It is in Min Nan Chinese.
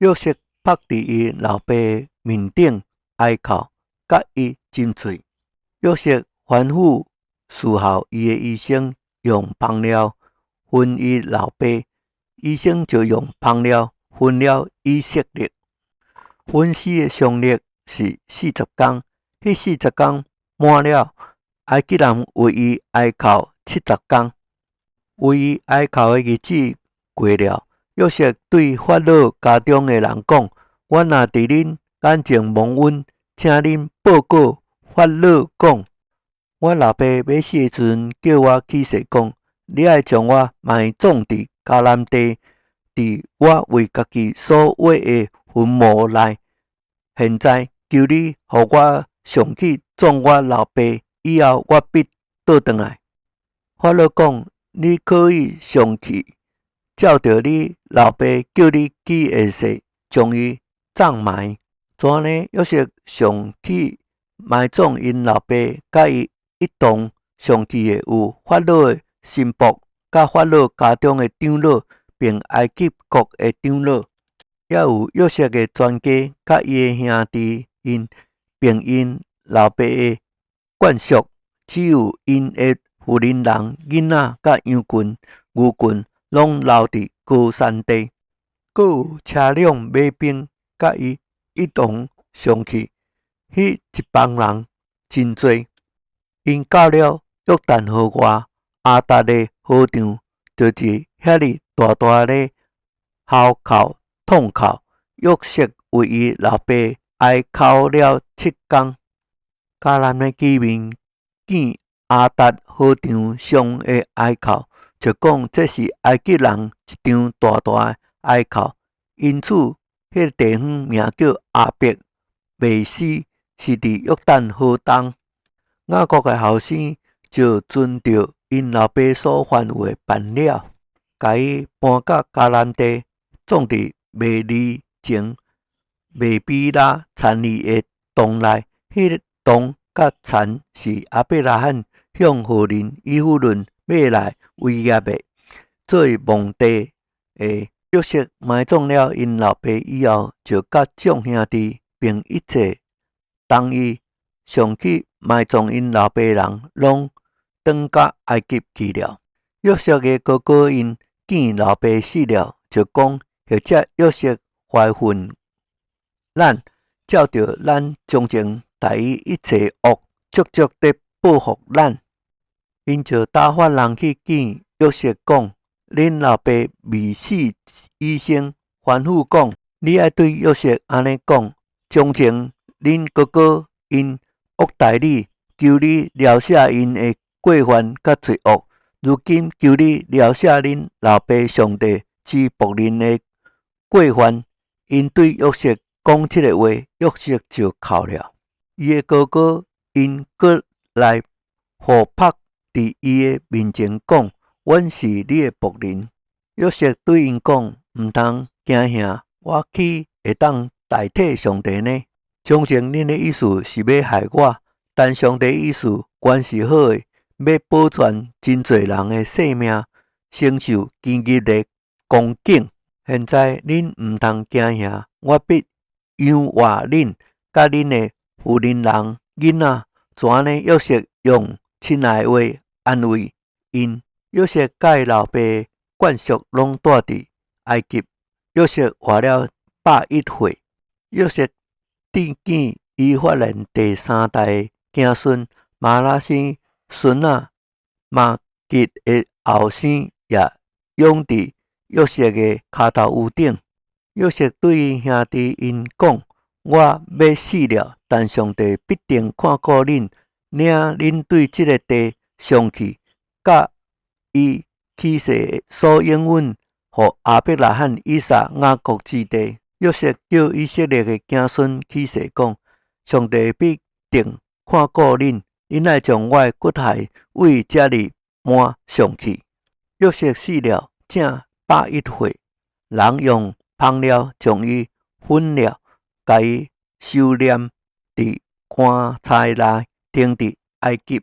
約瑟伏佇伊老爸面頂哀哭，佮伊親喙。約瑟吩咐侍候伊的醫生用香料熏伊老爸，醫生就用香料熏了以色列。焚屍的傷力是四十工，彼四十工滿了，埃及人為伊哀哭70工。為伊哀哭的日子過了，約瑟對法老家中的人講：我若佇恁眼前蒙恩，請恁報告法老講：我老爸欲死的時陣，叫我起誓講：你愛將我埋葬佇迦南地，佇我為家己所挖的墳墓內。現在求你予我上去葬我老爸，以後我必倒轉來。法老講：你可以上去，照著你老爸叫你起的誓，將伊葬埋。怎呢？約瑟上去埋葬𪜶老爸，佮伊一同上去的有法老的臣僕，佮法老家中的長老，並埃及國的長老，也有約瑟的全家，佮伊的兄弟𪜶，並𪜶老爸的眷屬，只有𪜶的婦人人、囡仔佮羊群、牛群，攏留佇歌珊地。閣有車輛、馬兵，佮伊一同上去，彼一幫人真濟。𪜶到了約旦河外亞達的禾場，就佇遐爾大大咧嚎哭痛哭。約瑟為伊老爸哀哭了七工。迦南的居民見亞達禾場上的哀哭，就講這是埃及人一場大大的哀哭。因此，彼个地方名叫亞伯麥斯，是佇約旦河東。雅各的後生就遵著𪜶老爸所吩咐的辦了，共伊搬到迦南地，葬佇瑪利前麥比拉田裡的洞內。彼个洞佮田是亞伯拉罕向赫人以弗崙買來為業的，做墓地的。約瑟埋葬了𪜶老爸以後，就佮眾兄弟並一切同伊上去埋葬𪜶老爸人，攏轉到埃及去了。約瑟的哥哥𪜶見老爸死了，就講：或者約瑟懷恨咱，照著咱從前待伊一切惡，足足的報復咱。𪜶就打發人去見約瑟，講：恁老爸未死以先，吩咐講：你愛對約瑟按呢講：從前恁哥哥𪜶惡待你，求你饒赦𪜶的過犯佮罪惡。如今求你饒赦恁老爸上帝之僕人的過犯。𪜶對約瑟講這个話，約瑟就哭了。伊的哥哥𪜶閣來俯伏佇伊的面前講：阮是你的僕人。約瑟對𪜶講：毋通驚嚇，我豈會當代替上帝呢？從前恁的意思是欲害我，但上帝意思原是好的，欲保全真濟人的性命，承受今日的光景。現在恁毋通驚嚇，我必養活恁，佮恁的婦人人、囡仔。怎呢？約瑟用親愛話安慰𪜶。約瑟佮伊老爸眷屬攏住佇埃及。約瑟活了101歲。約瑟得見以法蓮第三代的子孫瑪拿西孫仔瑪吉的後生也仰佇約瑟的跤頭趺頂。約瑟對伊兄弟𪜶講：我欲死了，但上帝必定看顧恁，領恁對這个地上去，佮伊起誓所應允予亞伯拉罕、以撒、雅各之地。約瑟叫以色列的子孫起誓講：上帝必定看顧恁，恁愛將我的骨骸為這裡搬上去。約瑟死了，正101歲，人用香料將伊熏了，共伊收殮佇棺材內，停佇埃及。